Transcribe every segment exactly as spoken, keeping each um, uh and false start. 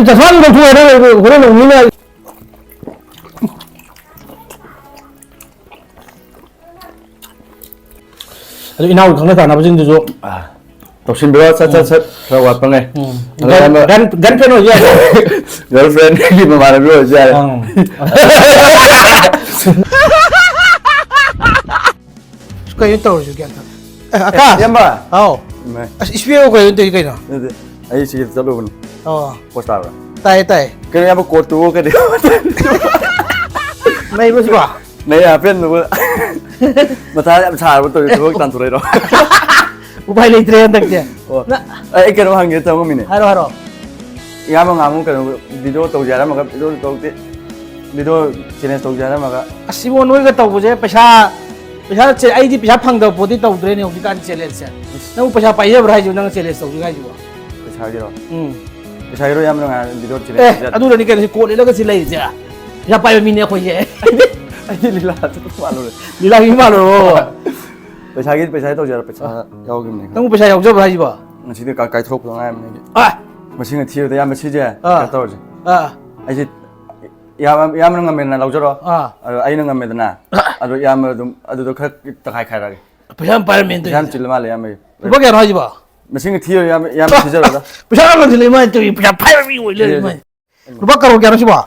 ꯆꯁꯥꯅ ꯂꯧꯊꯣꯛꯑꯦ, ꯍꯣꯔꯦꯟ ꯂꯧꯅꯤꯅ꯫ ꯑꯗꯨ ꯏꯅꯥꯎꯒꯤ ꯈꯪꯅ ꯆꯥꯟꯅꯕꯁꯤꯡꯗꯨꯁꯨ꯫ ꯇꯧꯁꯤꯟꯕꯤꯔꯣ, ꯁꯠ ꯁꯠ ꯁꯠ, ꯈꯔ ꯋꯥꯠꯄꯉꯩ꯫ ꯎꯝ. ꯒꯟ ꯒꯟ ꯒꯟ ꯐ꯭ꯔꯦꯟ ꯑꯣꯏꯕ ꯌꯥꯏ꯫ ꯒꯔꯜ ꯐ꯭ꯔꯦꯟꯒꯤ ꯃꯃꯥꯟꯅꯕꯤ ꯑꯣꯏꯔꯁꯨ ꯌꯥꯔꯦ꯫ ꯑꯪ꯫ ꯑꯁ, ꯀꯩꯅꯣ ꯇꯧꯔꯤꯁꯤ ꯒ꯭ꯌꯥꯟ ꯇꯥꯗꯦ꯫ ꯑꯦ, ꯑꯀꯥꯁ! ꯏꯌꯥꯝꯕ꯫ ꯍꯥꯎ꯫ ꯏꯃꯥꯏ꯫ ꯑꯁ, ꯏꯁꯄꯦꯛ ꯀꯩꯅꯣ ꯇꯧꯔꯤ ꯀꯩꯅꯣ? ꯅꯠꯇꯦ, ꯑꯩ ꯁꯤꯒꯤ ꯆꯠꯂꯨꯕꯅꯤ꯫ ꯑꯣ꯫ ꯄꯣꯁ ꯇꯥꯕ꯭ꯔꯥ? ꯇꯥꯏꯌꯦ, ꯇꯥꯏꯌꯦ꯫ ꯀꯩꯅꯣ ꯏꯌꯥꯝꯕ, ꯀꯣꯠꯇꯨꯕꯨ ꯀꯩꯗꯧ? ꯅꯩꯕ꯭ꯔꯣ ꯁꯤꯕꯣ? ꯅꯩ ꯍꯥꯞꯄꯦꯟꯗꯨꯕꯨ꯫ ꯃꯊꯥ ꯌꯥꯝ ꯁꯥꯔꯕ ꯇꯧꯔꯤ, ꯊꯕꯛ ꯇꯥꯟꯊꯣꯔꯛꯏꯔꯣ? ꯎꯄꯥꯏ ꯂꯩꯇ꯭ꯔꯦ ꯍꯟꯗꯛꯇꯤ꯫ ꯑꯣ꯫ ꯅ- ꯑꯩ ꯀꯩꯅꯣ ꯍꯪꯒꯦ ꯇꯧꯔꯝꯃꯤꯅꯦ꯫ ꯍꯥꯏꯔꯣ, ꯍꯥꯏꯔꯣ꯫ ꯏꯌꯥꯝꯕ ꯉꯥꯃꯨ ꯀꯩꯅꯣ ꯚꯤꯗꯤꯑꯣ ꯇꯧꯁꯦ ꯍꯥꯏꯔꯝꯃꯒ ꯚꯤꯗꯤꯑꯣ ꯇꯧꯗꯦ꯫ ꯚꯤꯗꯤꯑꯣ ꯆꯦꯂꯦꯟꯖ ꯇꯧꯁꯦ ꯍꯥꯏꯔꯝꯃꯒ꯫ ꯑꯁ, ꯏꯕꯣ, ꯅꯣꯏꯒ ꯇꯧꯕꯁꯦ ꯄꯩꯁꯥ, ꯄꯩꯁꯥ ꯆꯦ-, ꯑꯩꯗꯤ ꯄꯩꯁꯥ ꯐꯪꯗꯕ ꯄꯣꯠꯇꯤ ꯇꯧꯗ꯭ꯔꯦꯅꯦ ꯍꯧꯖꯤꯛꯀꯥꯟ ꯆꯦꯂꯦꯟꯖꯁꯦ꯫ ꯅꯪꯕꯨ ꯄꯩꯁꯥ ꯄꯥꯏꯖꯕ꯭ꯔꯥ ꯍꯥꯏꯁꯤꯕꯣ, ꯅꯪ ꯆꯦꯂꯦꯟꯖ ꯇꯧꯗꯣꯏ ꯍꯥꯏꯁꯤꯕꯣ? ꯄꯩꯁꯥꯒꯤꯔꯣ? ꯎꯝ꯫ ꯄꯩꯁꯥꯒꯤꯔꯣ ꯏꯌꯥꯝꯕꯅ ꯉꯥꯏ ꯚꯤꯗꯤꯑꯣ ꯆꯦꯂꯦꯟꯖ ꯑꯦ, ꯇꯧꯁꯦ ꯍꯥꯏꯔꯣ? ꯑꯗꯨꯅꯗꯤ ꯀꯩꯅꯣ ꯁꯤ ꯀꯣꯠ ꯂꯤꯠꯂꯒ ꯁꯤ ꯂꯩꯔꯤꯁꯦ? ꯄꯩꯁꯥ ꯄꯥꯏꯕ ꯃꯤꯅꯦ ꯑꯩꯈꯣꯏꯁꯦ꯫ ꯑꯩꯗꯤ ꯂꯤꯂꯥ ꯆꯠꯄ ꯃꯥꯜꯂꯨꯔꯦ꯫ ꯂꯤꯂꯥꯒꯤ ꯃꯤ ꯃꯥꯜꯂꯨꯔꯕꯣ? ꯄꯩꯁꯥꯒꯤ ꯄꯩꯁꯥꯒꯤ ꯇꯧꯖꯔꯣ, ꯄꯩꯁꯥ ꯌꯥꯎꯈꯤꯕꯅꯦ꯫ ꯅꯪꯕꯨ ꯄꯩꯁꯥ ꯌꯥꯎꯖꯕ꯭ꯔꯥ ꯍꯥꯏꯁꯤꯕꯣ? ꯉꯁꯤꯗꯤ ꯀꯥ-, ꯀꯥꯏꯊꯣꯛꯄꯗ ꯉꯥꯏꯔꯝꯅꯦ ꯑꯩꯗꯤ꯫ ꯑꯥ! ꯃꯁꯤꯡ ꯊꯤꯕꯗ ꯏꯌꯥꯝꯕ ꯁꯤꯁꯦ ꯑꯥ꯫ ꯀꯩꯅꯣ ꯇꯧꯔꯁꯦ꯫ ꯑꯥ꯫ ꯑꯩꯁꯦ ꯏꯌꯥꯝꯕ, ꯏꯌꯥꯝꯕꯅ ꯉꯝꯃꯦꯗꯅ ꯂꯧꯖꯔꯣ꯫ ꯑꯥ꯫ ꯑꯗꯣ ꯑꯩꯅ ꯉꯝꯃꯦꯗꯅ꯫ ꯑꯗꯣ ꯏꯌꯥꯝꯕ ꯑꯗꯨꯝ ꯑꯗꯨꯗꯣ ꯈꯔ ꯇꯪꯈꯥꯏ ꯈꯥꯏꯔꯛꯑꯒꯦ꯫ ꯄꯩꯁꯥ ꯌꯥꯝ ꯄꯥꯏꯔꯝꯃꯦꯅ ꯄꯩꯁꯥ ꯌꯥꯝ ꯇꯧꯔꯤꯁꯦ꯫ ꯆꯤꯜꯂ ꯃꯥꯜꯂꯦ ꯏꯌꯥꯝꯕꯒꯤ꯫ ꯂꯨꯄꯥ ꯀꯌꯥꯅꯣ ꯍꯥꯏꯁꯤꯕꯣ? ꯃꯁꯤꯡ ꯊꯤꯔꯣ ꯏꯌꯥꯝꯕ, ꯏꯌꯥꯝꯕ ꯊꯤꯖꯔꯣꯗ꯫ ꯄꯩꯁꯥ ꯌꯥꯝ ꯂꯩꯁꯤꯜꯂꯦ ꯃꯥꯅ ꯇꯧꯔꯤ, ꯄꯩꯁꯥ ꯄꯥꯏꯕ ꯃꯤ ꯑꯣꯏ ꯂꯩꯔꯝꯃꯦ꯫ ꯂꯨꯄꯥ ꯀꯔꯣꯔ ꯀꯌꯥꯅꯣ ꯁꯤꯕꯣ?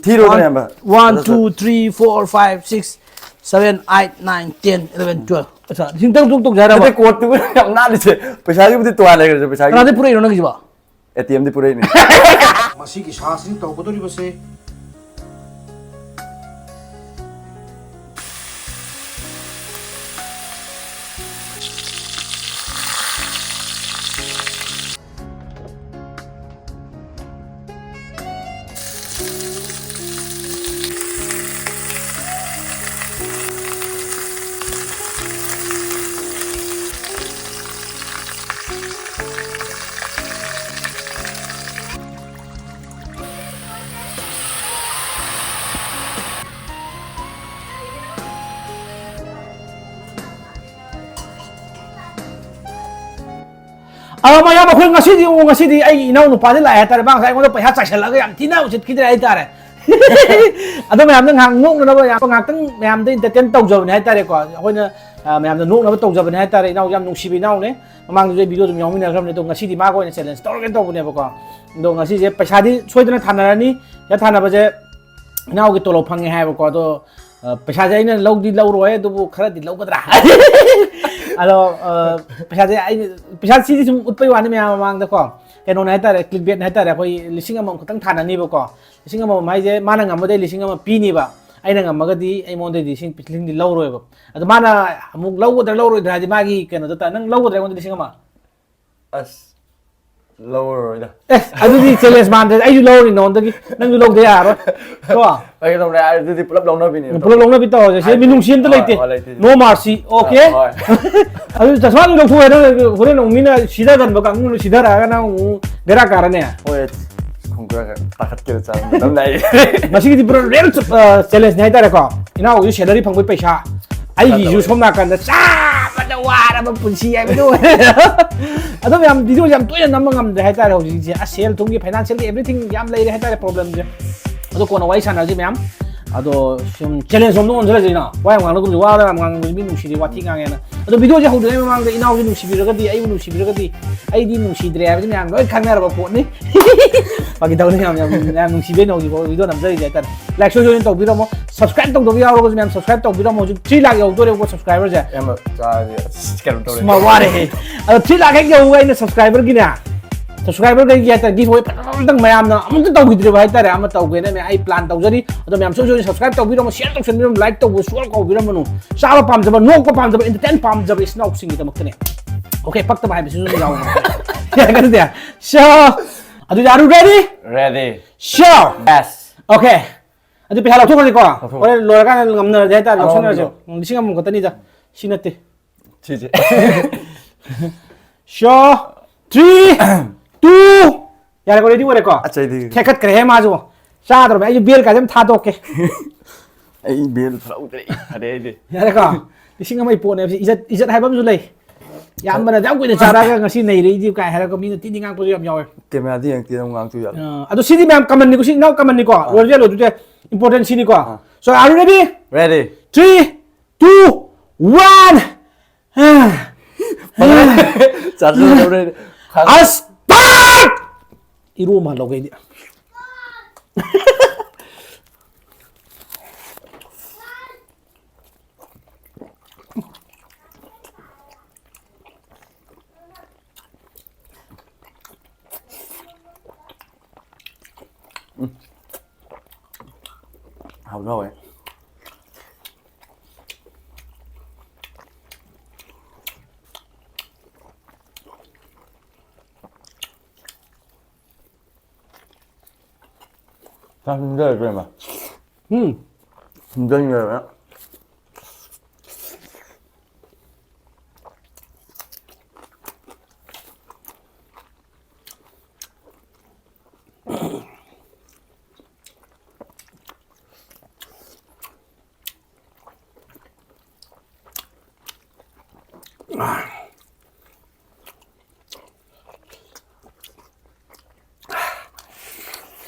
ꯊꯤꯔꯣꯗꯅ ꯏꯌꯥꯝꯕ꯫ One, two, three, four, five, six, seven, eight, nine, ten, eleven, twelve꯫ ꯑꯠꯆꯥ, ꯂꯤꯁꯤꯡ ꯇꯔꯨꯛ ꯇꯔꯨꯛ ꯇꯧꯖꯦ ꯍꯥꯏꯔꯕ? ꯅꯠꯇꯦ, ꯀꯣꯠꯇꯨ ꯌꯥꯝ ꯅꯥꯜꯂꯤꯁꯦ꯫ ꯄꯩꯁꯥꯒꯤꯕꯨꯗꯤ ꯇꯣꯉꯥꯟ ꯂꯩꯈ꯭ꯔꯁꯨ, ꯄꯩꯁꯥꯒꯤ ꯀꯅꯥꯗꯩ ꯄꯨꯔꯛꯏꯅꯣ ꯅꯪꯒꯤꯁꯤꯕꯣ? A T MD ꯄꯨꯔꯛꯏꯅꯦ꯫ ꯃꯁꯤꯒꯤ ꯁꯥꯁꯤꯅ ꯇꯧꯒꯗꯧꯔꯤꯕꯁꯦ꯫ ꯑ, ꯃꯌꯥꯝ, ꯑꯩꯈꯣꯏ ꯉꯁꯤꯗꯤ, ꯑꯣ, ꯉꯁꯤꯗꯤ ꯑꯩꯒꯤ ꯏꯅꯥꯎ ꯅꯨꯄꯥꯗꯤ ꯂꯥꯛꯑꯦ ꯍꯥꯏꯇꯥꯔꯦ꯫ ꯃꯥ ꯉꯁꯥꯏ ꯑꯩꯉꯣꯟꯗ ꯄꯩꯁꯥ ꯆꯥꯏꯁꯜꯂꯛꯑꯒ ꯌꯥꯝ ꯊꯤꯅ ꯎꯁꯤꯠꯈꯤꯗ꯭ꯔꯦ ꯍꯥꯏꯇꯥꯔꯦ꯫ ꯑꯗꯣ ꯃꯌꯥꯝꯗ ꯉꯥꯏꯍꯥꯛ ꯅꯣꯛꯅꯅꯕ, ꯌꯥꯝ ꯉꯥꯏꯍꯥꯛꯇꯪ ꯃꯌꯥꯝꯗ entertain ꯇꯧꯖꯕꯅꯦ ꯍꯥꯏꯇꯥꯔꯦꯀꯣ꯫ ꯑꯩꯈꯣꯏꯅ, ꯑ, ꯃꯌꯥꯝꯗ ꯅꯣꯛꯅꯕ ꯇꯧꯖꯕꯅꯦ ꯍꯥꯏꯇꯥꯔꯦ꯫ ꯏꯅꯥꯎꯁꯦ ꯌꯥꯝ ꯅꯨꯡꯁꯤꯕ ꯏꯅꯥꯎꯅꯦ꯫ ꯃꯃꯥꯡꯗꯁꯨ ꯑꯩ video ꯑꯗꯨꯝ ꯌꯥꯎꯃꯤꯟꯅꯈ꯭ꯔꯕꯅꯦ꯫ ꯑꯗꯣ ꯉꯁꯤꯗꯤ ꯃꯥꯒ ꯑꯣꯏꯅ challenge ꯇꯧꯔꯒꯦ ꯇꯧꯕꯅꯦꯕꯀꯣ꯫ ꯑꯗꯣ ꯉꯁꯤꯁꯦ ꯄꯩꯁꯥꯗꯤ ꯁꯣꯏꯗꯅ ꯊꯥꯅꯔꯅꯤ꯫ ꯄꯩꯁꯥ ꯊꯥꯅꯕꯁꯦ ꯏꯅꯥꯎꯒꯤ ꯇꯣꯂꯣꯞ ꯐꯪꯉꯦ ꯍꯥꯏꯕꯀꯣ꯫ ꯑꯗꯣ, ꯑ, ꯄꯩꯁꯥꯁꯦ ꯑꯩꯅ ꯂꯧꯗꯤ ꯂꯧꯔꯣꯏ, ꯑꯗꯨꯕꯨ ꯈꯔꯗꯤ ꯂꯧꯒꯗ꯭ꯔꯥ? ꯑꯗꯣ, ꯑ, ꯄꯩꯁꯥꯁꯦ ꯑꯩ, ꯄꯩꯁꯥ ꯁꯤꯗꯤ ꯁꯨꯝ ꯎꯠꯄꯩ ꯋꯥꯅꯤ ꯃꯌꯥꯝ ꯃꯃꯥꯡꯗꯀꯣ꯫ ꯀꯩꯅꯣꯅꯦ ꯍꯥꯏꯇꯥꯔꯦ, clickbait ꯍꯥꯏꯇꯥꯔꯦ꯫ ꯑꯩꯈꯣꯏ ꯂꯤꯁꯤꯡ ꯑꯃꯃꯨꯛ ꯈꯛꯇꯪ ꯊꯥꯅꯅꯤꯕꯀꯣ꯫ ꯂꯤꯁꯤꯡ ꯑꯃꯃꯝ ꯍꯥꯏꯁꯦ ꯃꯥꯅ ꯉꯝꯃꯗꯤ ꯑꯩ ꯂꯤꯁꯤꯡ ꯑꯃ ꯄꯤꯅꯤꯕ, ꯑꯩꯅ ꯉꯝꯃꯒꯗꯤ ꯑꯩꯉꯣꯟꯗꯗꯤ ꯂꯤꯁꯤꯡ, ꯂꯤꯁꯤꯡꯗꯤ ꯂꯧꯔꯣꯏꯕ꯫ ꯑꯗꯣ ꯃꯥꯅ ꯑꯃꯨꯛ ꯂꯧꯒꯗ꯭ꯔꯥ ꯂꯧꯔꯣꯏꯗ꯭ꯔꯥ ꯍꯥꯏꯗꯤ ꯃꯥꯒꯤ ꯀꯩꯅꯣꯗ ꯇꯥ-, ꯅꯪ ꯂꯧꯒꯗ꯭ꯔꯥ ꯑꯩꯉꯣꯟꯗ ꯂꯤꯁꯤꯡ ꯑꯃ? ꯑꯁ, ꯂꯧꯔꯔꯣꯏꯗ꯫ ꯑꯦ, ꯑꯗꯨꯗꯤ challenge ꯃꯥꯟꯗ꯭ꯔꯦ꯫ ꯑꯩꯁꯨ ꯂꯧꯔꯅꯤ ꯅꯉꯣꯟꯗꯒꯤ, ꯅꯪꯁꯨ ꯂꯧꯗ ꯌꯥꯔꯣꯏ꯫ ꯀꯣ? ꯑꯩ ꯂꯧꯔꯦ, ꯑꯗꯨꯗꯤ ꯄꯨꯂꯞ ꯂꯧꯅꯕꯤꯅꯦ꯫ ꯄꯨꯂꯞ ꯂꯧꯅꯕꯤ ꯇꯧꯔꯁꯦ꯫ ꯁꯤꯗ ꯍꯥꯏꯗꯤ, ꯃꯤꯅꯨꯡꯁꯤ ꯑꯝꯇ ꯍꯣꯏ, ꯂꯩꯇꯦ꯫ ꯍꯣꯏ, ꯂꯩꯇꯦ꯫ No mercy, okay? ꯍꯣꯏ꯫ ꯑꯗꯨ ꯆꯁꯃꯥꯗꯨ ꯂꯧꯊꯣꯛꯑꯦ, ꯅꯪ ꯍꯣꯔꯦꯟ ꯑꯃꯨꯛ ꯃꯤꯅ ꯁꯤꯊꯒꯟꯕ ꯀꯥꯡꯕꯨꯅ ꯁꯤꯊꯔꯛꯑꯒ ꯅꯪ ꯑꯃꯨꯛ ꯕꯦꯔꯥ ꯀꯥꯔꯅꯦ꯫ ꯍꯣꯏ, ꯈꯣꯡꯒ꯭ꯔꯥꯒ ꯇꯥꯈꯠꯀꯦꯔꯥ ꯆꯥꯕ ꯃꯇꯝ ꯂꯥꯛꯑꯦ꯫ ꯃꯁꯤꯒꯤꯗꯤ ꯄꯨꯔꯥ real, ꯑ, challenge ꯅꯦ ꯍꯥꯏꯇꯥꯔꯦꯀꯣ꯫ ꯏꯅꯥꯎꯒꯤ salary ꯐꯪꯕꯒꯤ ꯄꯩꯁꯥ꯫ ꯑꯩꯒꯤꯁꯨ ꯑꯗꯨ ꯁꯣꯝ ꯅꯥꯀꯟꯗ ꯆꯥꯕꯗ ꯋꯥꯔꯕ ꯄꯨꯟꯁꯤ ꯍꯥꯏꯕꯗꯨ ꯑꯣꯏꯔꯦ꯫ ꯑꯗꯣ ꯃꯌꯥꯝ video ꯁꯦ ꯌꯥꯝ ꯇꯣꯏꯅ ꯅꯝꯕ ꯉꯝꯗ꯭ꯔꯦ ꯍꯥꯏꯇꯥꯔꯦ ꯍꯧꯖꯤꯛꯁꯦ꯫ ꯑꯁ, ꯁꯦꯜ ꯊꯨꯝꯒꯤ, financial ꯒꯤ, everything ꯌꯥꯝ ꯂꯩꯔꯦ ꯍꯥꯏꯇꯥꯔꯦ problem ꯁꯦ꯫ ꯑꯗꯣ ꯀꯣꯟꯅ ꯋꯥꯔꯤ ꯁꯥꯟꯅꯔꯁꯤ ꯃꯌꯥꯝ꯫ ꯑꯗꯣ ꯁꯨꯝ challenge ꯔꯣꯝꯗ ꯑꯣꯟꯁꯤꯜꯂꯁꯤ ꯏꯅꯥꯎ꯫ ꯋꯥ ꯌꯥꯝ ꯉꯥꯡꯅꯒꯨꯝꯁꯤ, ꯋꯥ ꯌꯥꯝ ꯉꯥꯡꯕꯁꯤ ꯃꯤ ꯅꯨꯡꯁꯤꯗꯦ, ꯋꯥꯊꯤ ꯉꯥꯡꯉꯦꯅ꯫ ꯑꯗꯣ video ꯁꯦ ꯍꯧꯗ꯭ꯔꯤꯉꯩ ꯃꯃꯥꯡꯗ ꯏꯅꯥꯎꯁꯦ ꯅꯨꯡꯁꯤꯕꯤꯔꯒꯗꯤ, ꯑꯩꯕꯨ ꯅꯨꯡꯁꯤꯕꯤꯔꯒꯗꯤ, ꯑꯩꯗꯤ ꯅꯨꯡꯁꯤꯗ꯭ꯔꯦ ꯍꯥꯏꯕꯁꯤ ꯃꯌꯥꯝ ꯂꯣꯏ ꯈꯪꯅꯔꯕ ꯄꯣꯠꯅꯤ꯫ ꯐꯥꯒꯤ ꯇꯧꯅꯤ, ꯌꯥꯝ, ꯌꯥꯝ, ꯌꯥꯝ ꯅꯨꯡꯁꯤꯕꯩꯅꯦ ꯍꯧꯖꯤꯛꯐꯥꯎ video ꯅꯝꯖꯔꯤꯁꯦ ꯍꯥꯏꯇꯥꯔꯦ꯫ Like ꯁꯣꯏ ꯁꯣꯏꯗꯅ ꯇꯧꯕꯤꯔꯝꯃꯣ꯫ Subscribe ꯇꯧꯗꯕ ꯌꯥꯎꯔꯒꯁꯨ ꯃꯌꯥꯝ subscribe ꯇꯧꯕꯤꯔꯝꯃꯣ꯫ ꯍꯧꯖꯤꯛ three lakh ꯌꯧꯗꯣꯔꯦꯕꯀꯣ subscriber ꯁꯦ꯫ ꯌꯥꯝꯅ ꯆꯥꯔꯗꯤ ꯑꯁ ꯀꯩꯅꯣ ꯇꯧꯔꯦ꯫ ꯁꯨꯃꯥꯏ ꯋꯥꯔꯦꯍꯦ꯫ ꯑꯗꯣ three lakh ꯍꯦꯛ ꯌꯧꯕꯒ ꯑꯩꯅ subscriber ꯒꯤꯅꯦ, subscriber ꯈꯩꯒꯤ ꯍꯥꯏꯇꯥꯔꯦ, giveaway ꯐꯖꯅ ꯑꯝꯇꯪ ꯃꯌꯥꯝꯅ ꯑꯃꯨꯛꯇ ꯇꯧꯈꯤꯗ꯭ꯔꯤꯕ ꯍꯥꯏꯇꯥꯔꯦ꯫ ꯑꯃ ꯇꯧꯒꯦꯅ ꯃꯌꯥꯝ ꯑꯩ plan ꯇꯧꯖꯔꯤ꯫ ꯑꯗꯣ ꯃꯌꯥꯝ ꯁꯣꯏ ꯁꯣꯏ subscribe ꯇꯧꯕꯤꯔꯝꯃꯣ, share ꯇꯧꯁꯟꯕꯤꯔꯝꯃꯣ, like ꯇꯧꯕ ꯁꯨꯡꯀꯥꯎ ꯀꯥꯎꯕꯤꯔꯝꯃꯅꯨ꯫ ꯆꯥꯕ ꯄꯥꯝꯖꯕ, ꯅꯣꯛꯄ ꯄꯥꯝꯖꯕ, entertain ꯄꯥꯝꯖꯕ ꯏꯆꯤꯟ ꯏꯅꯥꯎꯁꯤꯡꯒꯤꯗꯃꯛꯇꯅꯦ꯫ Okay, ꯄꯛꯇꯕ ꯍꯥꯏꯕꯁꯤꯁꯨ ꯑꯗꯨꯝ ꯌꯥꯎꯕ꯫ ꯌꯥꯔꯒꯗꯤ꯫ So, ꯑꯗꯨꯗꯤ, are you ready? Ready. Sure. Yes. Okay. ꯑꯗꯨ ꯄꯩꯁꯥ ꯂꯧꯊꯣꯛꯈ꯭ꯔꯁꯤꯀꯣ꯫ ꯂꯧꯊꯣꯛ꯫ ꯍꯣꯔꯦꯟ ꯂꯣꯏꯔꯀꯥꯟꯗ ꯉꯝꯅꯔꯗꯤ ꯍꯥꯏꯇꯥꯔꯦ, ꯑꯃꯃꯝꯗꯣ꯫ ꯂꯧꯁꯟꯅꯔꯁꯦ꯫ ꯎꯝ, ꯂꯤꯁꯤꯡ ꯑꯃꯃꯝ ꯈꯛꯇꯅꯤꯗ꯫ ꯁꯤ ꯅꯠꯇꯦ꯫ ꯁꯤꯁꯦ꯫ Sure. Three, two. ꯌꯥꯔꯦꯀꯣ, ready ꯑꯣꯏꯔꯦꯀꯣ? ꯑꯁ, ꯑꯩꯗꯤ ꯊꯦꯛꯀꯠꯈ꯭ꯔꯦꯍꯦ ꯃꯥꯁꯨ꯫ ꯆꯥꯗ꯭ꯔꯕ ꯑꯩꯁꯨ bell ꯀꯥꯁꯦ ꯑꯗꯨꯝ ꯊꯥꯗꯣꯛꯀꯦ꯫ ꯑꯩ bell ꯐꯥꯎꯗ꯭ꯔꯦ꯫ ꯐꯔꯦ ꯑꯩꯗꯤ꯫ ꯌꯥꯔꯦꯀꯣ? ꯂꯤꯁꯤꯡ ꯑꯃꯒꯤ ꯄꯣꯠꯅꯦꯕ ꯁꯤ꯫ ꯏꯖꯠ, ꯏꯖꯠ ꯍꯥꯏꯕ ꯑꯃꯁꯨ ꯂꯩ꯫ ꯌꯥꯝꯕꯅ ꯌꯥꯝ ꯀꯨꯏꯅ ꯆꯥꯔꯛꯑꯒ ꯉꯁꯤ ꯅꯩꯔꯛꯏꯗꯤ ꯀꯥꯏ ꯍꯥꯏꯔꯒ ꯃꯤꯅ ꯊꯤꯗꯤ ꯉꯥꯡꯕꯁꯨ ꯌꯥꯝ ꯌꯥꯎꯋꯦ꯫ ꯀꯦꯃꯦꯔꯥꯗꯤ ꯌꯦꯡꯉꯛꯇꯦ, ꯅꯪ ꯉꯥꯡꯁꯨ ꯌꯥꯗꯦ꯫ ꯑ, ꯑꯗꯣ ꯁꯤꯗꯤ ꯃꯌꯥꯝ ꯀꯃꯟꯅꯤꯀꯣ, ꯁꯤ ꯏꯅꯥꯎ ꯀꯃꯟꯅꯤꯀꯣ, ꯑꯥ꯫ ꯔꯣꯌꯦꯜ ꯑꯣꯏꯗꯣꯏꯁꯦ ꯏꯝꯄꯣꯔꯇꯦꯟ ꯁꯤꯅꯤꯀꯣ꯫ ꯑꯥ꯫ So, are you ready? Ready. Three, two, one. ꯆꯥꯁꯤꯜꯂꯗꯧꯔꯦ꯫ ꯑꯁ! ꯏꯔꯣ ꯃꯥꯜꯂꯧꯒꯦ ꯑꯩꯗꯤ꯫ ꯍꯥꯎꯁꯨ ꯍꯥꯎꯋꯦ꯫ ꯆꯥꯛ ꯆꯪꯖꯔꯒꯦ, ꯏꯃꯥ꯫ ꯎꯝ꯫ ꯆꯪꯖꯔꯒꯦ꯫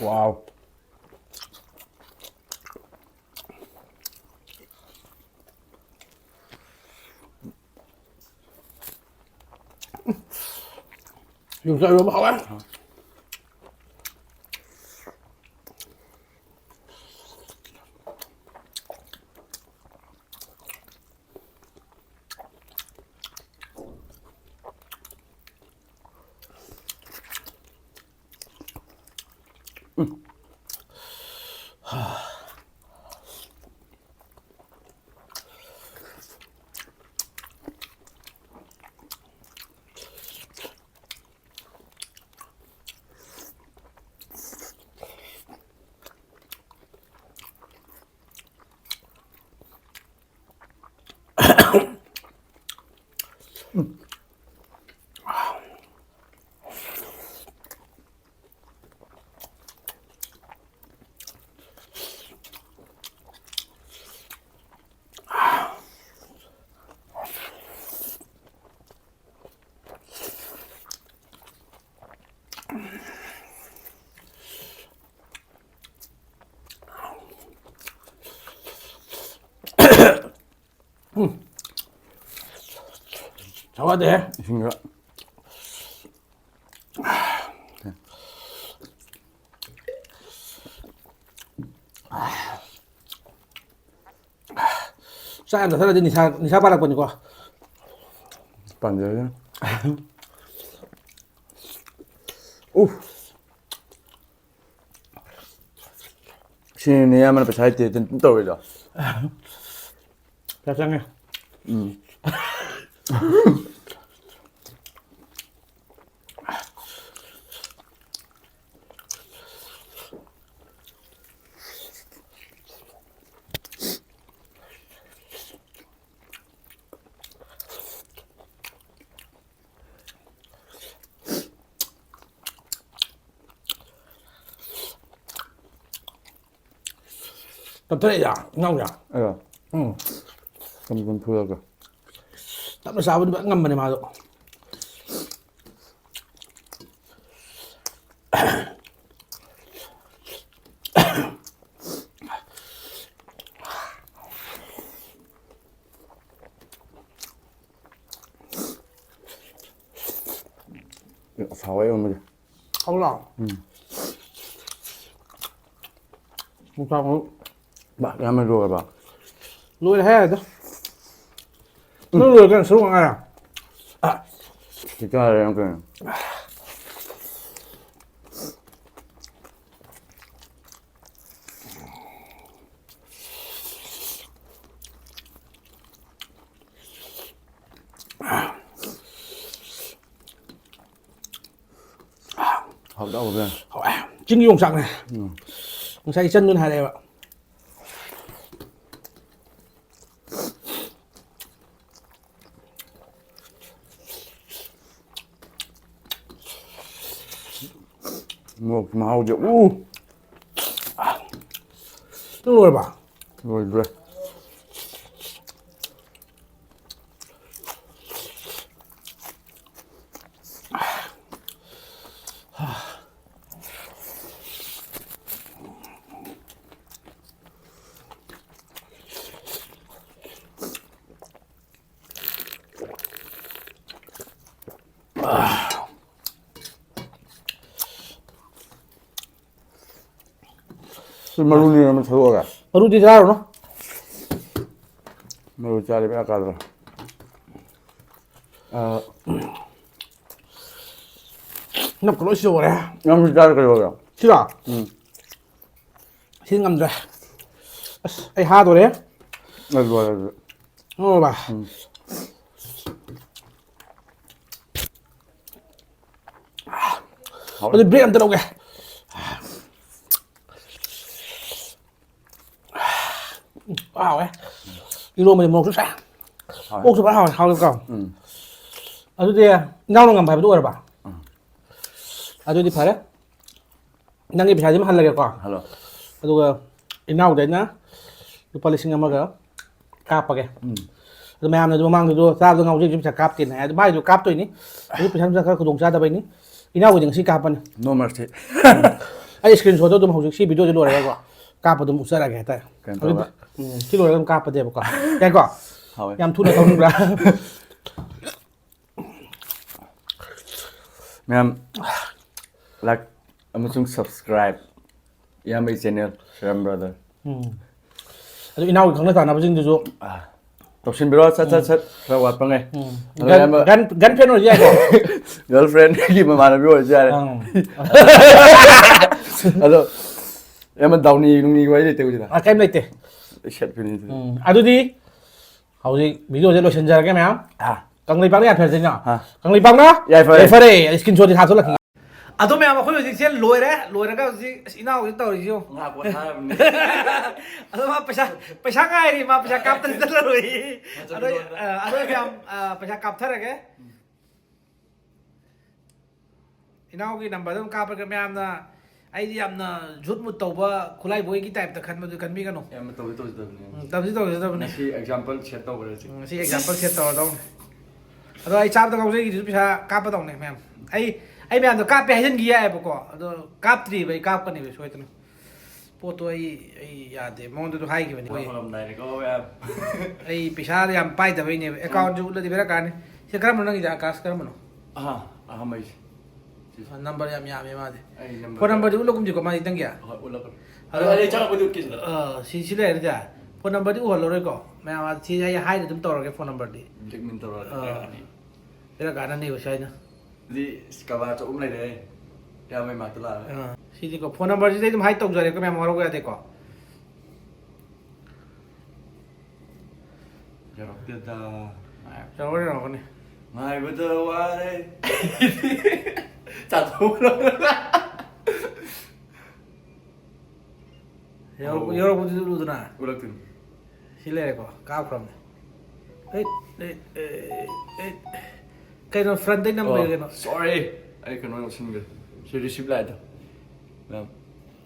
Wow. ꯌꯣꯡꯆꯥꯛ ꯏꯔꯣꯝꯕ ꯍꯥꯎꯋꯦ꯫ ꯍꯥꯎꯗꯦꯍꯦ꯫ ꯏꯁꯤꯡꯒ꯫ ꯆꯥꯛ ꯌꯥꯝ ꯆꯥꯁꯤꯜꯂꯗꯤ ꯅꯤꯁꯥ, ꯅꯤꯁꯥ ꯄꯥꯜꯂꯛꯄꯅꯤꯀꯣ꯫ ꯄꯥꯟꯖꯔꯅꯤ꯫ ꯎꯐ꯫ ꯁꯤꯅꯤꯅꯦ ꯏꯌꯥꯝꯕꯅ ꯄꯩꯁꯥ ꯂꯩꯇꯦ ꯑꯗꯨꯝ ꯇꯧꯔꯤꯗꯣ꯫ ꯄꯩꯁꯥ ꯆꯪꯉꯦ꯫ ꯎꯝ꯫ ꯇꯞꯊꯔꯛꯏꯗ, ꯏꯅꯥꯎꯁꯦ꯫ ꯑꯩꯔꯣ? ꯎꯝ꯫ ꯇꯝ ꯇꯝ ꯐꯨꯔꯒ꯫ ꯇꯞꯅ ꯆꯥꯕꯗꯤ ꯐꯖꯅ ꯉꯝꯕꯅꯦ ꯃꯥꯗꯣ꯫ ꯑꯁ, ꯍꯥꯎꯋꯦ ꯏꯔꯣꯟꯕꯁꯦ꯫ ꯍꯥꯎꯕ꯭ꯔꯣ? ꯎꯝ꯫ ꯃꯨꯛꯕꯥꯡ ꯍꯧ-, ꯕꯥ, ꯌꯥꯝꯅ ꯂꯣꯏꯔꯕ? ꯂꯣꯏꯔꯦ ꯍꯥꯏꯔꯦꯗ꯫ ꯅꯪ ꯂꯣꯏꯔꯦ ꯀꯩꯅꯣ, ꯁꯔꯨꯛ ꯃꯉꯥꯔ? ꯁꯤ ꯆꯥꯔꯦ ꯌꯥꯝ ꯀꯩꯅꯣ꯫ ꯍꯥꯎꯗꯤ ꯍꯥꯎꯕꯅꯦ꯫ ꯍꯥꯎꯋꯦ꯫ ꯆꯤꯡꯒꯤ ꯌꯣꯡꯆꯥꯛꯅꯦ꯫ ꯎꯝ꯫ ꯉꯁꯥꯏ ꯏꯆꯟꯗꯨꯅ ꯍꯥꯏꯔꯛꯑꯦꯕ꯫ ꯃꯣꯔꯣꯛꯀꯤ ꯃꯍꯥꯎꯁꯦ꯫ ꯎ! ꯅꯪ ꯂꯣꯏꯔꯕ? ꯂꯣꯏꯗ꯭ꯔꯦ꯫ ꯁꯤ ꯃꯔꯨꯅꯤ ꯑꯃ ꯊꯥꯗꯣꯛꯑꯒ꯫ ꯃꯔꯨꯗꯤ ꯆꯥꯔꯨꯅꯨ꯫ ꯃꯔꯨ ꯆꯥꯔꯗꯤ ꯕꯦꯔꯥ ꯀꯥꯗ꯭ꯔꯣ? ꯑꯥ, ꯅꯞꯀ ꯂꯣꯏ ꯁꯤꯗꯣꯛꯈ꯭ꯔꯦ꯫ ꯅꯪꯁꯨ ꯆꯥꯔ ꯀꯩꯗꯧꯔꯒꯦ? ꯁꯤꯔꯣ? ꯎꯝ꯫ ꯁꯤ ꯉꯝꯗ꯭ꯔꯦ꯫ ꯑꯁ, ꯑꯩ ꯍꯥꯗꯣꯔꯦ꯫ ꯑꯩ ꯂꯣꯏꯔꯦ ꯑꯗꯨꯗꯤ꯫ ꯂꯣꯏꯔꯕ? ꯎꯝ꯫ ꯍꯥꯎꯔꯦ꯫ ꯑꯗꯨ break ꯑꯝꯇ ꯂꯧꯒꯦ꯫ ꯎꯝ, ꯍꯥꯎꯋꯦ꯫ ꯏꯔꯣꯝꯕꯗꯤ ꯃꯣꯔꯣꯛꯁꯨ ꯁꯥꯏ꯫ ꯍꯥꯎꯋꯦ꯫ ꯑꯣꯛꯁꯨ ꯐꯖꯅ ꯍꯥꯎꯋꯦ, ꯍꯥꯎꯋꯦꯀꯣ? ꯎꯝ꯫ ꯑꯗꯨꯗꯤ ꯏꯅꯥꯎꯅ ꯉꯝꯕ ꯍꯥꯏꯕꯗꯨ ꯑꯣꯏꯔꯕ? ꯎꯝ꯫ ꯑꯗꯨꯗꯤ ꯐꯔꯦ꯫ ꯅꯪꯒꯤ ꯄꯩꯁꯥꯁꯤꯃ ꯍꯜꯂꯒꯦꯀꯣ꯫ ꯍꯜꯂꯣ꯫ ꯑꯗꯨꯒ ꯏꯅꯥꯎꯗ ꯑꯩꯅ ꯂꯨꯄꯥ ꯂꯤꯁꯤꯡ ꯑꯃꯒ ꯀꯥꯞꯄꯒꯦ꯫ ꯎꯝ꯫ ꯑꯗꯨ ꯃꯌꯥꯝꯅꯁꯨ ꯃꯃꯥꯡꯗꯁꯨ ꯆꯥꯕꯗ ꯉꯥꯎꯖꯩꯁꯨ ꯄꯩꯁꯥ ꯀꯥꯞꯇꯦꯅ ꯍꯥꯏ꯫ ꯑꯗꯨ ꯃꯥꯏꯁꯨ ꯀꯥꯞꯇꯣꯏꯅꯤ꯫ ꯍꯧꯖꯤꯛ ꯄꯩꯁꯥ ꯅꯨꯡꯁꯥ ꯈꯔ ꯈꯨꯗꯣꯡ ꯆꯥꯗꯕꯩꯅꯤ꯫ ꯏꯅꯥꯎꯒꯤꯗꯤ ꯉꯁꯤ ꯀꯥꯞꯄꯅꯤ꯫ No mercy꯫ ꯑꯩ screenshot ꯇꯣ ꯑꯗꯨꯝ ꯍꯧꯖꯤꯛ ꯁꯤ video ꯁꯦ ꯂꯣꯏꯔꯒꯀꯣ ꯀꯥꯞꯄ ꯑꯗꯨꯝ ꯎꯠꯆꯔꯛꯑꯒꯦ ꯍꯥꯏꯇꯥꯔꯦ꯫ ꯀꯩꯅꯣ ꯍꯧꯖꯤꯛ, ꯇꯧꯕ꯫ ꯎꯝ, ꯁꯤ ꯂꯣꯏꯔꯒ ꯑꯗꯨꯝ ꯀꯥꯞꯄꯗꯤꯕꯀꯣ꯫ ꯌꯥꯏꯀꯣ? ꯍꯥꯎꯋꯦ꯫ ꯌꯥꯝ ꯊꯨꯅ ꯇꯧꯅꯤꯡꯕ꯭ꯔꯥ? ꯃꯌꯥꯝ, like ꯑꯃꯁꯨꯡ subscribe ꯏꯌꯥꯝꯕꯒꯤ channel, ꯁꯤꯔꯝ brother꯫ ꯎꯝ꯫ ꯑꯗꯨ ꯏꯅꯥꯎꯒꯤ ꯈꯪꯅ ꯆꯥꯟꯅꯕꯁꯤꯡꯗꯨꯁꯨ ꯑꯥ, ꯇꯧꯁꯤꯟꯕꯤꯔꯣ, ꯁꯠ, ꯁꯠ, ꯎꯝ꯫ ꯁꯠ, ꯈꯔ ꯋꯥꯠꯄꯉꯩ꯫ ꯎꯝ꯫ ꯑꯗꯣ ꯒꯟ, ꯑꯌꯥꯝꯕ ꯒꯟ, ꯒꯟ ꯐꯦꯟ ꯑꯣꯏꯔꯁꯨ ꯌꯥꯏꯀꯣ? Girlfriend ꯒꯤ ꯃꯃꯥꯟꯅꯕꯤ ꯑꯣꯏꯔꯁꯨ ꯌꯥꯔꯦ꯫ ꯑꯪ꯫ ꯑꯗꯣ ꯑꯌꯥꯝꯕ ꯗꯥꯎꯅꯤ ꯅꯨꯡꯅꯤꯒꯤ ꯋꯥꯔꯤ ꯂꯩꯇꯦ ꯍꯧꯖꯤꯛ꯫ ꯑꯥ, ꯀꯩꯝ ꯂꯩꯇꯦ꯫ ꯁꯦꯠ ꯐꯤꯅꯤ꯫ ꯎꯝ, ꯑꯗꯨꯗꯤ ꯍꯧꯖꯤꯛ video ꯁꯦ ꯂꯣꯏꯁꯤꯟꯖꯔꯒꯦ ꯃꯌꯥꯝ꯫ ꯑꯥ꯫ ꯀꯪꯂꯩꯄꯥꯛꯅ ꯌꯥꯏꯐꯔꯁꯤꯅ꯫ ꯑꯥ꯫ ꯀꯪꯂꯩꯄꯥꯛꯅ ꯌꯥꯏꯐꯔꯦ꯫ ꯌꯥꯏꯐꯔꯦ꯫ Screenshot ꯁꯦ ꯊꯥꯖꯤꯜꯂꯛꯈꯤꯒꯦ꯫ ꯑꯗꯣ ꯃꯌꯥꯝ, ꯑꯩꯈꯣꯏ ꯍꯧꯖꯤꯛꯁꯦ ꯂꯣꯏꯔꯦ꯫ ꯂꯣꯏꯔꯒ ꯍꯧꯖꯤꯛ, ꯑꯁ, ꯏꯅꯥꯎꯁꯦ ꯇꯧꯔꯤꯁꯤ ꯌꯦꯡꯉꯨ꯫ ꯉꯥꯏꯍꯥꯛ ꯄꯣꯊꯥꯔꯕꯅꯤ꯫ ꯑꯗꯣ ꯃꯥ ꯄꯩꯁꯥ, ꯄꯩꯁꯥ ꯉꯥꯏꯔꯤ꯫ ꯃꯥ ꯄꯩꯁꯥ ꯀꯥꯞꯇꯅ ꯆꯠꯂꯔꯣꯏ꯫ ꯃꯆꯠ ꯑꯗꯣ, ꯃꯆꯠ꯫ ꯑ, ꯑꯗꯣ ꯃꯌꯥꯝ, ꯑ, ꯄꯩꯁꯥ ꯀꯥꯞꯊꯔꯒꯦ꯫ ꯏꯅꯥꯎꯒꯤ number ꯗ ꯑꯗꯨꯝ ꯀꯥꯞꯄꯒ ꯃꯌꯥꯝꯅ, ꯑꯩꯗꯤ ꯌꯥꯝꯅ ꯖꯨꯠ ꯃꯨꯠ ꯇꯧꯕ ꯈꯨꯠꯂꯥꯏꯕꯣꯏꯒꯤ type ꯇ ꯈꯟꯕꯗꯨ ꯈꯟꯕꯤꯒꯅꯨ꯫ ꯌꯥꯝꯅ ꯇꯧꯗꯤ ꯇꯧꯖꯗꯕꯅꯤ꯫ ꯎꯝ, ꯇꯧꯗꯤ ꯇꯧꯖꯗꯕꯅꯤ꯫ ꯉꯁꯤ example set ꯇꯧꯈ꯭ꯔꯦ ꯁꯤ꯫ ꯎꯝ, ꯉꯁꯤ example set ꯇꯧꯔꯗꯧꯅꯤ꯫ ꯑꯗꯣ ꯑꯩ ꯆꯥꯕꯗ ꯉꯥꯎꯖꯩꯒꯤꯗꯨꯁꯨ ꯄꯩꯁꯥ ꯀꯥꯞꯄꯗꯧꯅꯦ ꯃꯌꯥꯝ꯫ ꯑꯩ, ꯑꯩ ꯃꯌꯥꯝꯗꯣ ꯀꯥꯞꯄꯦ ꯍꯥꯏꯖꯤꯟꯈꯤ ꯌꯥꯏꯑꯕꯀꯣ, ꯑꯗꯣ ꯀꯥꯞꯇ꯭ꯔꯤꯕ ꯑꯩ ꯀꯥꯞꯀꯅꯦꯕ ꯁꯣꯏꯗꯅ꯫ ꯄꯣꯠꯇꯣ ꯑꯩ, ꯑꯩ ꯌꯥꯗꯦ, ꯃꯉꯣꯟꯗꯁꯨ ꯍꯥꯏꯈꯤꯕꯅꯤ꯫ ꯍꯣꯏ꯫ ꯍꯣꯡꯂꯝꯗꯥꯏꯅꯤꯀꯣ ꯃꯌꯥꯝ꯫ ꯑꯩ ꯄꯩꯁꯥ ꯌꯥꯝ ꯄꯥꯏꯗꯕꯩꯅꯦꯕ, account ꯁꯨ ꯎꯠꯂꯗꯤ ꯕꯦꯔꯥ ꯀꯥꯅꯤ꯫ ꯁꯤ ꯀꯔꯝꯕꯅꯣ ꯅꯪꯒꯤꯁꯦ, ꯑꯀꯥꯁ, ꯀꯔꯝꯕꯅꯣ? ꯑꯍꯥ, ꯑꯍꯥꯟꯕꯩꯁꯦ꯫ ꯅꯝꯕꯔ ꯌꯥꯝ ꯌꯥꯝꯃꯦ ꯃꯥꯗꯤ꯫ ꯑꯩ ꯅꯝꯕꯔ ꯐꯣꯟ ꯅꯝꯕꯔꯗꯤ ꯎꯠꯂꯒꯨꯝꯁꯤꯀꯣ ꯃꯥꯗꯤ ꯈꯤꯇꯪꯒꯤ꯫ ꯍꯣꯏ, ꯎꯠꯂꯛꯀꯅꯨ꯫ ꯑꯗꯣ ꯑꯗꯣ ꯑꯩ ꯆꯪꯉꯛꯄꯗꯤ ꯎꯠꯀꯦꯁꯤꯗ꯫ ꯑ, ꯁꯤ ꯁꯤ ꯂꯩꯔꯗꯤ ꯐꯣꯟ ꯅꯝꯕꯔꯗꯤ ꯎꯍꯜꯂꯔꯣꯏꯀꯣ ꯃꯌꯥꯝ꯫ ꯁꯤ ꯑꯩ ꯍꯥꯏꯗ ꯑꯗꯨꯝ ꯇꯧꯔꯒꯦ ꯐꯣꯟ ꯅꯝꯕꯔꯗꯤ꯫ ꯕ꯭ꯂꯦꯛꯃꯦꯟ ꯇꯧꯔꯛꯑꯗꯤ ꯑꯥ꯫ ꯀꯌꯥꯅꯤ? ꯕꯦꯔꯥ ꯀꯥꯟꯅꯅꯦꯕ ꯁꯤ ꯍꯥꯏꯅ꯫ ꯑꯗꯨꯗꯤ ꯀꯕꯥ ꯆꯍꯨꯝ ꯂꯩꯔꯦ꯫ ꯏꯌꯥꯝꯕꯩ ꯃꯥꯛꯇ ꯂꯥꯛꯑꯒ꯫ ꯑꯥ, ꯁꯤꯗꯤꯀꯣ ꯐꯣꯟ ꯅꯝꯕꯔꯁꯤꯗꯤ ꯑꯗꯨꯝ ꯍꯥꯏ ꯇꯧꯖꯔꯦꯀꯣ ꯃꯌꯥꯝ, ꯋꯥꯔꯧꯕ ꯌꯥꯗꯦꯀꯣ꯫ ꯌꯧꯔꯛꯇꯦꯗ꯫ ꯌꯧꯔꯛꯀꯅꯤ, ꯌꯧꯔꯛꯀꯅꯤ꯫ ꯉꯥꯏꯕꯗ ꯋꯥꯔꯦ꯫ ꯆꯥꯊꯣꯛꯎꯔꯣ꯫ ꯌꯧꯔꯛ- ꯑꯣ꯫ ꯌꯧꯔꯛꯄꯗꯨꯗꯤ ꯎꯗꯅ꯫ ꯎꯠꯂꯛꯇꯣꯏꯅꯤ꯫ ꯁꯤ ꯂꯩꯔꯦꯀꯣ, ꯀꯥꯞꯈ꯭ꯔꯕꯅꯦ꯫ ꯑꯩ, ꯑꯩ, ꯑꯩ, ꯑꯩ, ꯀꯩꯅꯣ ꯐ꯭ꯔꯟꯇꯩ ꯅꯝꯕꯔ ꯀꯩꯅꯣ? ꯁꯣꯔꯤ, ꯑꯩ ꯀꯩꯅꯣ ꯌꯧꯁꯤꯟꯈ꯭ꯔꯦ꯫ ꯁꯤ ꯔꯤꯁꯤꯞ ꯂꯥꯛꯑꯦꯗꯣ꯫ ꯃꯌꯥꯝ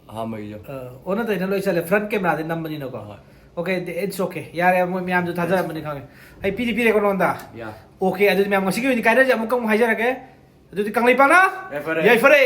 ꯑꯍꯥꯟꯕꯒꯤꯗꯣ꯫ ꯑ, ꯑꯣꯟꯅ ꯇꯩꯅ ꯂꯣꯏ ꯆꯠꯂꯦ, ꯐ꯭ꯔꯟ ꯀꯦꯃꯦꯔꯥꯗꯩ ꯅꯝꯕꯅꯤꯅꯀꯣ꯫ ꯍꯣꯏ꯫ Okay, it's okay, ꯌꯥꯔꯦ, ꯃꯣꯏ ꯃꯌꯥꯝꯁꯨ ꯊꯥꯖꯔꯝꯃꯅꯤ ꯈꯪꯉꯦ꯫ ꯑꯩ ꯄꯤꯗꯤ ꯄꯤꯔꯦꯀꯣ ꯅꯉꯣꯟꯗ꯫ ꯌꯥ꯫ Okay, ꯑꯗꯨꯗꯤ ꯃꯌꯥꯝ ꯉꯁꯤꯒꯤ ꯑꯣꯏꯅ ꯀꯥꯏꯅꯔꯁꯦ, ꯑꯃꯨꯛꯀ ꯑꯃꯨꯛ ꯍꯥꯏꯖꯔꯛꯀꯦ꯫ ꯑꯗꯨꯗꯤ ꯀꯪꯂꯩꯄꯥꯛꯅ ꯌꯥꯏꯐꯔꯦ꯫ ꯌꯥꯏꯐꯔꯦ꯫